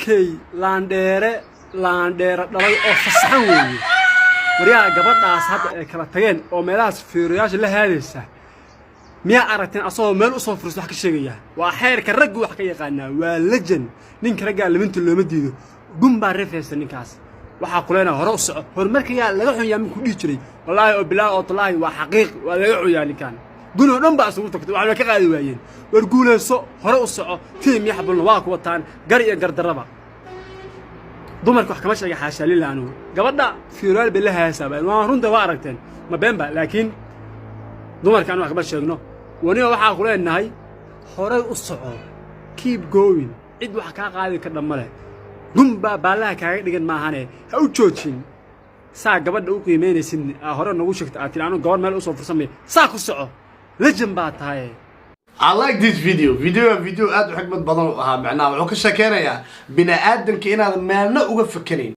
Kay laandheere, laandheere dhalay oo fasaxan weeye. Waryaha, gabadhaas hadda ay kala tageen oo meelahaas fiiroyaasha la haadaysa, miyaa aragteen asagoo meel usoo furista wax ka sheegaya? Waa xeerka raggu wax ka yaqaanaa, waa legend. Ninka raggaa liminta looma diido. Gun baa refaysa ninkaas. Waxaa kuleenaa hore u soco. Horumarkayaa laga xunyaa minku dhihi jiray? Wallaahi oo bilaa oo talaahi, waa xaqiiq, waa laga xunyaa ninkan. Gun oo dhan baa isugu tagtay, waxba ka qaadi waayeen. War guulayso, hore u soco. Team Yaxbulna waa ku wataan, gar iyo gardarraba. Dumarka wax kama sheega, xaashaa lila. Anigu gabadha fiiraal bay la haasaaba, waa runta, waa aragteen, ma beenba? Laakiin dumarka anu wax kama sheegno. Waniba waxaa ku leenahay horay u soco, keep going. Cid wax kaa qaadi ka dhan ma leh. Gun baa baallaha kaaga dhigan maahane, ha u joojin. Saa gabadha u qiimaynaysid aa hore nagu sheegta, aad tiri anu gabar meel usoo fursamay. Saa ku soco, legend baa tahay. I like this video. Video video aad u xigmad badan u ahaa. Macnaha wuxuu ka sheekeynayaa bini aadamka inaadan meelna uga fakanayn.